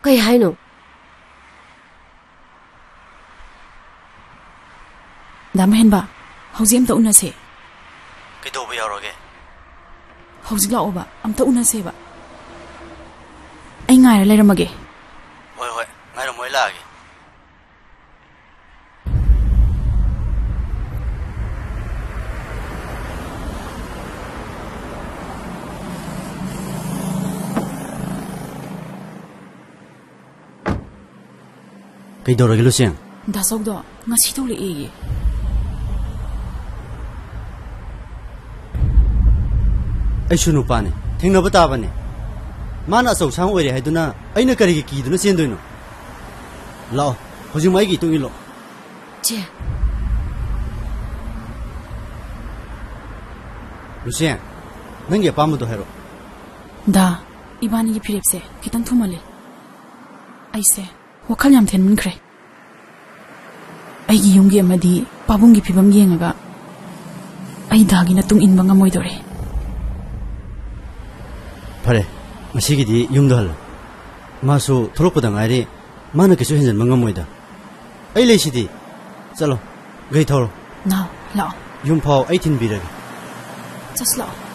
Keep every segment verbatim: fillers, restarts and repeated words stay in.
ꯀꯩ ꯍꯥꯏꯅꯣ? ꯗꯥ ꯃꯍꯦꯟꯕ, ꯍꯧꯖꯤꯛ ꯑꯝꯇ ꯎꯅꯁꯦ꯫ ꯀꯩꯗꯧꯕ ꯌꯥꯎꯔꯒꯦ? ꯍꯧꯖꯤꯛ ꯂꯥꯛꯑꯣꯕ, ꯑꯝꯇ ꯎꯅꯁꯦꯕ꯫ ꯑꯩ ꯉꯥꯏꯔ ꯂꯩꯔꯝꯃꯒꯦ꯫ ꯍꯣꯏ, ꯍꯣꯏ, ꯉꯥꯏꯔꯝꯃꯣ, ꯑꯩ ꯂꯥꯛꯑꯒꯦ꯫ ꯀꯩꯗꯧꯔꯒꯦ, ꯂꯨꯁꯦꯡ? ꯗꯥ ꯆꯧꯗꯣ ꯉꯁꯤ ꯊꯣꯛꯂꯛꯑꯦꯌꯦ꯫ ꯑꯩꯁꯨ ꯅꯨꯄꯥꯅꯦ, ꯊꯦꯡꯅꯕ ꯇꯥꯕꯅꯦ꯫ ꯃꯥꯅ ꯑꯆꯧ ꯑꯁꯥꯡ ꯑꯣꯏꯔꯦ ꯍꯥꯏꯗꯨꯅ ꯑꯩꯅ ꯀꯔꯤꯒꯤ ꯀꯤꯗꯨꯅ ꯆꯦꯟꯗꯣꯏꯅꯣ? ꯂꯥꯛꯑꯣ, ꯍꯧꯖꯤꯛꯃꯛ ꯑꯩꯒꯤ ꯏꯇꯨꯡ ꯏꯜꯂꯣ꯫ ꯆꯦ꯫ ꯂꯨꯁꯦꯡ, ꯅꯪꯒꯤ ꯑꯄꯥꯝꯕꯗꯣ ꯍꯥꯏꯔꯛꯑꯣ꯫ ꯗꯥ, ꯏꯕꯥꯅꯤꯒꯤ ꯐꯤꯔꯦꯞꯁꯦ ꯈꯤꯇꯪ ꯊꯨꯃꯜꯂꯦ꯫ ꯑꯩꯁꯦ ꯋꯥꯈꯜ ꯌꯥꯝ ꯊꯦꯟꯃꯟꯈ꯭ꯔꯦ꯫ ꯑꯩꯒꯤ ꯌꯨꯝꯒꯤ ꯑꯃꯗꯤ ꯄꯥꯕꯨꯡꯒꯤ ꯐꯤꯕꯝ ꯌꯦꯡꯉꯒ ꯑꯩ ꯗꯥꯒꯤ ꯃꯇꯨꯡ ꯏꯟꯕ ꯉꯝꯃꯣꯏꯗꯧꯔꯦ꯫ ꯐꯔꯦ, ꯉꯁꯤꯒꯤꯗꯤ ꯌꯨꯝꯗ ꯍꯜꯂꯣ꯫ ꯃꯥꯁꯨ ꯊꯣꯛꯂꯛꯄꯗ ꯉꯥꯏꯔꯤ, ꯃꯥꯅ ꯀꯩꯁꯨ ꯍꯦꯟꯖꯟꯕ ꯉꯝꯃꯣꯏꯗ꯫ ꯑꯩ ꯂꯩꯁꯤꯗꯤ꯫ ꯆꯠꯂꯣ, ꯒꯥꯔꯤ ꯊꯧꯔꯣ꯫ ꯅꯥꯎ, ꯂꯥꯛꯑꯣ꯫ ꯌꯨꯝ ꯐꯥꯎ ꯑꯩ ꯊꯤꯟꯕꯤꯔꯒꯦ꯫ ꯆꯠꯁꯤ ꯂꯥꯛꯑꯣ꯫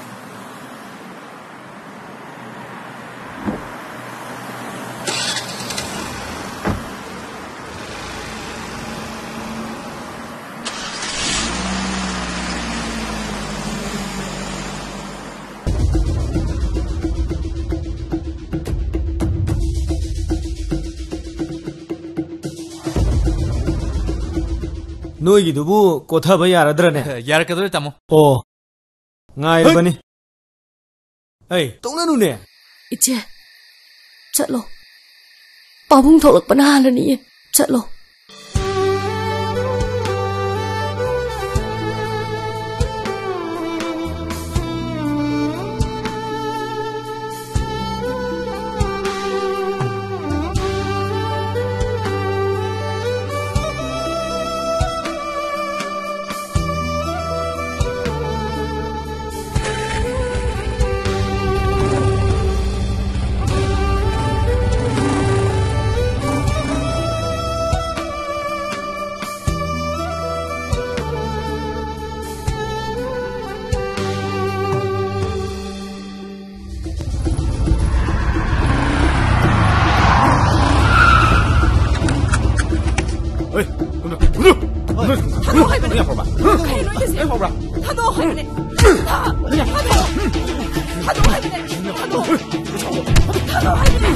ꯅꯣꯏꯒꯤꯗꯨꯕꯨ ꯀꯣꯊꯕ ꯌꯥꯔꯗ꯭ꯔꯅꯦ? ꯌꯥꯔꯛꯀꯗꯧꯔꯦ, ꯇꯥꯃꯣ꯫ ꯑꯣ, ꯉꯥꯏꯔꯕꯅꯤ꯫ ꯑꯩ, ꯇꯧꯅꯅꯨꯅꯦ꯫ ꯏꯆꯦ, ꯆꯠꯂꯣ꯫ ꯄꯥꯕꯨꯡ ꯊꯣꯛꯂꯛꯄꯅ ꯍꯥꯜꯂꯅꯤꯌꯦ꯫ ꯆꯠꯂꯣ꯫ ꯌꯥꯕ꯭ꯔꯣ? ꯀꯩꯅꯣ ꯍꯥꯏꯁꯦ? ꯌꯥꯕ꯭ꯔꯣ? ꯊꯥꯗꯣꯛꯑꯣ ꯍꯥꯏꯕꯅꯦ꯫ ꯊꯥ-, ꯊꯥꯗꯣꯛꯑꯣ꯫ ꯊꯥꯗꯣꯛꯑꯣ ꯍꯥꯏꯕꯅꯦ꯫ ꯊꯥꯗꯣꯛꯑꯣ꯫ ꯊꯥꯗꯣꯛꯑꯣ ꯍꯥꯏꯕꯅꯦ꯫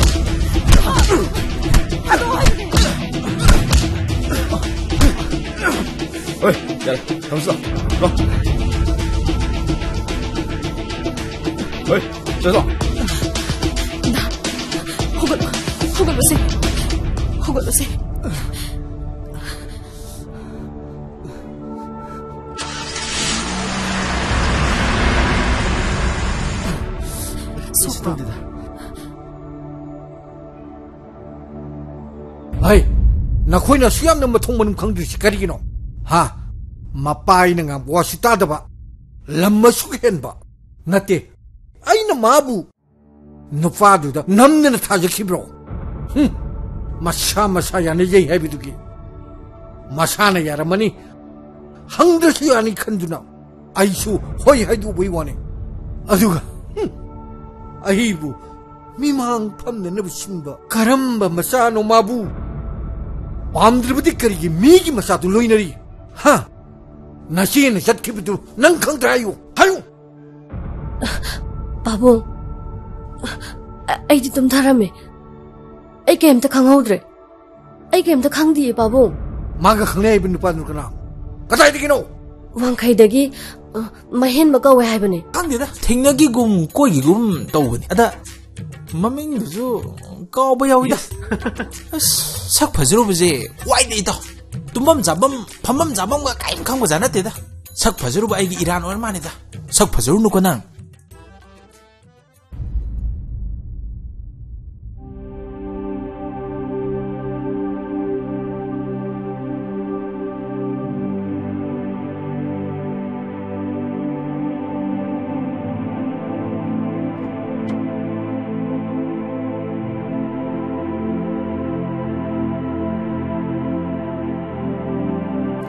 ꯊꯥꯗꯣꯛꯑꯣ ꯍꯥꯏꯕꯅꯦ꯫ ꯍꯣꯏ, ꯌꯥꯔꯦ꯫ ꯊꯝꯃꯁꯤ ꯂꯥꯎ꯫ ꯂꯥꯎ꯫ ꯍꯣꯏ, ꯆꯠꯂꯣ꯫ ꯍꯧꯒꯠꯂꯣ꯫ ꯍꯧꯒꯠꯂꯣꯁꯦ꯫ ꯍꯧꯒꯠꯂꯣꯁꯦ꯫ ꯀꯩꯁꯨ ꯇꯧꯗꯦꯗ꯫ ꯍꯩ, ꯅꯈꯣꯏꯅ ꯑꯁꯨꯛ ꯌꯥꯝꯅ ꯃꯊꯣꯡ ꯃꯔꯝ ꯈꯪꯗ꯭ꯔꯤꯁꯤ ꯀꯔꯤꯒꯤꯅꯣ? ꯍꯥ? ꯃꯄꯥ ꯑꯩꯅ ꯉꯥꯡꯕ ꯋꯥꯁꯨ ꯇꯥꯗꯕ, ꯂꯝ ꯑꯁꯨꯛ ꯍꯦꯟꯕ꯫ ꯅꯠꯇꯦ, ꯑꯩꯅ ꯃꯥꯕꯨ ꯅꯨꯄꯥꯗꯨꯗ ꯅꯝꯗꯅ ꯊꯥꯖꯈꯤꯕ꯭ꯔꯣ? ꯍꯨꯝ, ꯃꯁꯥ ꯃꯁꯥ ꯌꯥꯅꯖꯩ ꯍꯥꯏꯕꯗꯨꯒꯤ ꯃꯁꯥꯅ ꯌꯥꯔꯝꯃꯅꯤ, ꯍꯪꯗ꯭ꯔꯁꯨ ꯌꯥꯅꯤ ꯈꯟꯗꯨꯅ ꯑꯩꯁꯨ ꯍꯣꯏ ꯍꯥꯏꯗꯣꯛꯄꯩ ꯋꯥꯅꯤ꯫ ꯑꯗꯨꯒ, ꯍꯨꯝ, ꯑꯩꯕꯨ ꯃꯤꯃꯥꯡ ꯐꯝꯅꯅꯕ ꯁꯤꯟꯕ ꯀꯔꯝꯕ ꯃꯆꯥꯅꯣ ꯃꯥꯕꯨ? ꯄꯥꯝꯗ꯭ꯔꯕꯗꯤ ꯀꯔꯤꯒꯤ ꯃꯤꯒꯤ ꯃꯆꯥꯗꯨ ꯂꯣꯏꯅꯔꯤ? ꯍꯥ? ꯅꯆꯦꯅ ꯆꯠꯈꯤꯕꯗꯨ ꯅꯪ ꯈꯪꯗ꯭ꯔꯥ? ꯍꯥꯏꯌꯨ, ꯍꯥꯏꯌꯨ! ꯄꯥꯕꯨꯡ, ꯑ-, ꯑꯩꯗꯤ ꯇꯨꯝꯊꯔꯝꯃꯦ꯫ ꯑꯩ ꯀꯩꯝꯇ ꯈꯪꯍꯧꯗ꯭ꯔꯦ꯫ ꯑꯩ ꯀꯩꯝꯇ ꯈꯪꯗꯤꯌꯦ, ꯄꯥꯕꯨꯡ꯫ ꯃꯥꯒ ꯈꯪꯅꯩ ꯍꯥꯏꯕ ꯅꯨꯄꯥꯗꯨꯅ ꯀꯅꯥ? ꯀꯗꯥꯏꯗꯒꯤꯅꯣ? ꯋꯥꯡꯈꯩꯗꯒꯤ, ꯑ, ꯃꯍꯦꯟꯕ ꯀꯧꯋꯦ ꯍꯥꯏꯕꯅꯦ꯫ ꯈꯪꯗꯦꯗ, ꯊꯦꯡꯅꯈꯤꯒꯨꯝ ꯀꯣꯏꯈꯤꯒꯨꯝ ꯇꯧꯕꯅꯦ꯫ ꯑꯗ ꯃꯃꯤꯡꯗꯨꯁꯨ ꯀꯥꯎꯕ ꯌꯥꯎꯏꯗ꯫ ꯑꯁ, ꯁꯛ ꯐꯖꯔꯨꯕꯁꯦ ꯋꯥꯏꯗ ꯏꯇꯥꯎ꯫ ꯇꯨꯝꯐꯝ ꯆꯥꯐꯝ, ꯐꯝꯐꯝ ꯆꯥꯐꯝꯒ ꯀꯔꯤꯝ ꯈꯪꯕꯖꯥꯠ ꯅꯠꯇꯦꯗ꯫ ꯁꯛ ꯐꯖꯔꯨꯕ ꯑꯩꯒꯤ ꯏꯔꯥꯟ ꯑꯣꯏꯔ ꯃꯥꯜꯂꯦꯗ꯫ ꯁꯛ ꯐꯖꯔꯨꯅꯨꯀꯣ ꯅꯪ꯫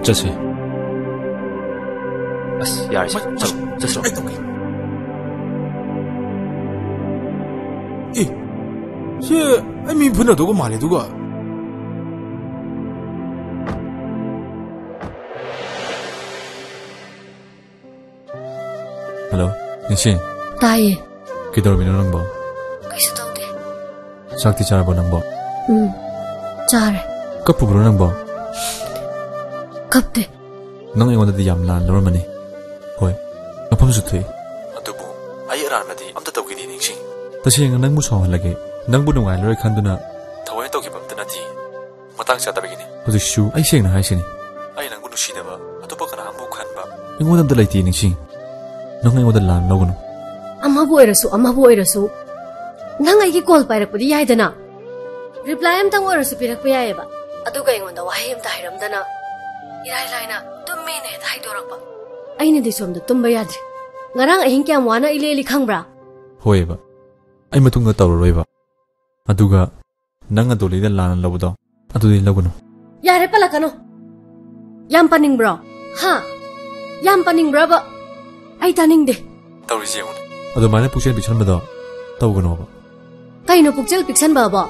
ꯆꯠꯁꯦ꯫ ꯑꯁ, ꯌꯥꯔꯦꯁꯦ꯫ ꯃ-, ꯆꯠꯂꯣ, ꯆꯠꯁꯤꯔꯣ? ꯑꯩ ꯇꯧꯒꯦ꯫ ꯑꯦ, ꯁꯤ ꯑꯩ ꯃꯤ ꯐꯨꯅꯗꯧꯒ ꯃꯥꯜꯂꯦ, ꯑꯗꯨꯒ꯫ ꯍꯜꯂꯣ, ꯅꯤꯡꯁꯤꯡ꯫ ꯇꯥꯏꯌꯦ꯫ ꯀꯩꯗꯧꯔꯝꯃꯤꯅꯣ ꯅꯪꯕꯣ? ꯀꯩꯁꯨ ꯇꯧꯗꯦ꯫ ꯆꯥꯛꯇꯤ ꯆꯥꯔꯕꯣ ꯅꯪꯕꯣ? ꯎꯝ, ꯆꯥꯔꯦ꯫ ꯀꯞꯄꯨꯕ꯭ꯔꯣ ꯅꯪꯕꯣ? ꯀꯞꯇꯦ꯫ ꯅꯪ ꯑꯩꯉꯣꯟꯗꯗꯤ ꯌꯥꯝ ꯂꯥꯟ ꯂꯧꯔꯝꯃꯅꯤ꯫ ꯍꯣꯏ, ꯃꯐꯝꯁꯨ ꯊꯣꯛꯏ꯫ ꯑꯗꯨꯕꯨ ꯑꯩ ꯑꯔꯥꯟꯕꯗꯤ ꯑꯝꯇ ꯇꯧꯈꯤꯗꯦ, ꯅꯤꯡꯁꯤꯡ꯫ ꯇꯁꯦꯡꯅ ꯅꯪꯕꯨ ꯁꯥꯎꯍꯜꯂꯒꯦ, ꯅꯪꯕꯨ ꯅꯨꯡꯉꯥꯏꯍꯜꯂꯔꯣꯏ ꯈꯟꯗꯨꯅ ꯊꯑꯣꯏꯅ ꯇꯧꯈꯤꯕ ꯑꯝꯇ ꯅꯠꯇꯦ꯫ ꯃꯇꯥꯡ ꯆꯥꯗꯕꯒꯤꯅꯤ꯫ ꯍꯧꯖꯤꯛꯁꯨ ꯑꯩ ꯁꯦꯡꯅ ꯍꯥꯏꯁꯤꯅꯤ꯫ ꯑꯩ ꯅꯪꯕꯨ ꯅꯨꯡꯁꯤꯗꯕ ꯑꯇꯣꯞꯄ ꯀꯅꯥ ꯑꯃꯕꯨ ꯈꯟꯕ ꯑꯩꯉꯣꯟꯗ ꯑꯝꯇ ꯂꯩꯇꯦ, ꯅꯤꯡꯁꯤꯡ꯫ ꯅꯪ ꯑꯩꯉꯣꯟꯗ ꯂꯥꯟ ꯂꯧꯒꯅꯨ꯫ ꯑꯃꯕꯨ ꯑꯣꯏꯔꯁꯨ, ꯑꯃꯕꯨ ꯑꯣꯏꯔꯁꯨ, ꯅꯪ ꯑꯩꯒꯤ ꯀꯣꯜ ꯄꯥꯏꯔꯛꯄꯗꯤ ꯌꯥꯏꯗꯅ꯫ ꯔꯤꯄ꯭ꯂꯥꯏ ꯑꯝꯇꯪ ꯑꯣꯏꯔꯁꯨ ꯄꯤꯔꯛꯄ ꯌꯥꯏꯌꯦꯕ꯫ ꯑꯗꯨꯒ ꯑꯩꯉꯣꯟꯗ ꯋꯥꯍꯩ ꯑꯝꯇ ꯍꯥꯏꯔꯝꯗꯅ ꯏꯔꯥꯏ ꯂꯥꯏꯅ "ꯇꯨꯝꯃꯦꯅ" ꯍꯦꯛꯇ ꯍꯥꯏꯗꯣꯔꯛꯄ꯫ ꯑꯩꯅꯗꯤ ꯁꯣꯝꯗ ꯇꯨꯝꯕ ꯌꯥꯗ꯭ꯔꯤ꯫ ꯉꯔꯥꯡ ꯑꯍꯤꯡ ꯀꯌꯥꯝ ꯋꯥꯅ ꯑꯩ ꯂꯦꯜꯂꯤ ꯈꯪꯕ꯭ꯔꯥ? ꯍꯣꯏꯕ, ꯑꯩ ꯃꯇꯨꯡꯗ ꯇꯧꯔꯔꯣꯏꯕ꯫ ꯑꯗꯨꯒ ꯅꯪ ꯑꯗꯣꯂꯤꯗ ꯂꯥꯟꯅ ꯂꯧꯕꯗꯣ, ꯑꯗꯨꯗꯤ ꯂꯧꯒꯅꯨ꯫ ꯌꯥꯔꯦ, ꯄꯜꯂꯛꯀꯅꯨ꯫ ꯌꯥꯝ ꯄꯟꯅꯤꯡꯕ꯭ꯔꯣ? ꯍꯥ? ꯌꯥꯝ ꯄꯟꯅꯤꯡꯕ꯭ꯔꯕ? ꯑꯩ ꯇꯥꯅꯤꯡꯗꯦ꯫ ꯇꯧꯔꯤꯁꯤ ꯌꯦꯡꯉꯨꯅꯦ꯫ ꯑꯗꯨꯃꯥꯏꯅ ꯄꯨꯛꯆꯦꯜ ꯄꯤꯛꯁꯟꯕꯗꯣ ꯇꯧꯒꯅꯣꯕ꯫ ꯀꯩꯅꯣ ꯄꯨꯛꯆꯦꯜ ꯄꯤꯛꯁꯟꯕꯕꯣ?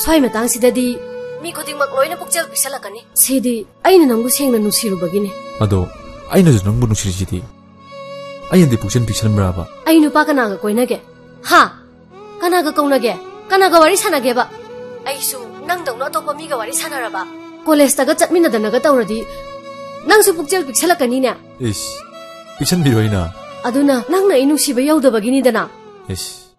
ꯁ꯭ꯋꯥꯏ ꯃꯇꯥꯡꯁꯤꯗꯗꯤ ꯃꯤ ꯈꯨꯗꯤꯡꯃꯛ ꯂꯣꯏꯅ ꯄꯨꯛꯆꯦꯜ ꯄꯤꯛꯁꯜꯂꯛꯀꯅꯤ꯫ ꯁꯤꯗꯤ ꯑꯩꯅ ꯅꯪꯕꯨ ꯁꯦꯡꯅ ꯅꯨꯡꯁꯤꯔꯨꯕꯒꯤꯅꯦ꯫ ꯑꯗꯣ ꯑꯩꯅꯁꯨ ꯅꯪꯕꯨ ꯅꯨꯡꯁꯤꯔꯤꯁꯤꯗꯤ꯫ ꯑꯩꯅꯗꯤ ꯄꯨꯛꯆꯦꯜ ꯄꯤꯛꯁꯟꯕ꯭ꯔꯕ? ꯑꯩ ꯅꯨꯄꯥ ꯀꯅꯥꯒ ꯀꯣꯏꯅꯒꯦ? ꯍꯥ? ꯀꯅꯥꯒ ꯀꯧꯅꯒꯦ? ꯀꯅꯥꯒ ꯋꯥꯔꯤ ꯁꯥꯟꯅꯒꯦꯕ? ꯑꯩꯁꯨ ꯅꯪꯗꯧꯅ ꯑꯇꯣꯞꯄ ꯃꯤꯒ ꯋꯥꯔꯤ ꯁꯥꯟꯅꯔꯕ? ꯀꯣꯂꯦꯖꯇꯒ ꯆꯠꯃꯤꯟꯅꯗꯅꯒ ꯇꯧꯔꯗꯤ ꯅꯪꯁꯨ ꯄꯨꯛꯆꯦꯜ ꯄꯤꯛꯁꯜꯂꯛꯀꯅꯤꯅꯦ꯫ ꯏꯁ, ꯄꯤꯛꯁꯟꯕꯤꯔꯣꯏꯅ꯫ ꯑꯗꯨꯅ ꯅꯪꯅ ꯑꯩ ꯅꯨꯡꯁꯤꯕ ꯌꯧꯗꯕꯒꯤꯅꯤꯗꯅ꯫ ꯏꯁ,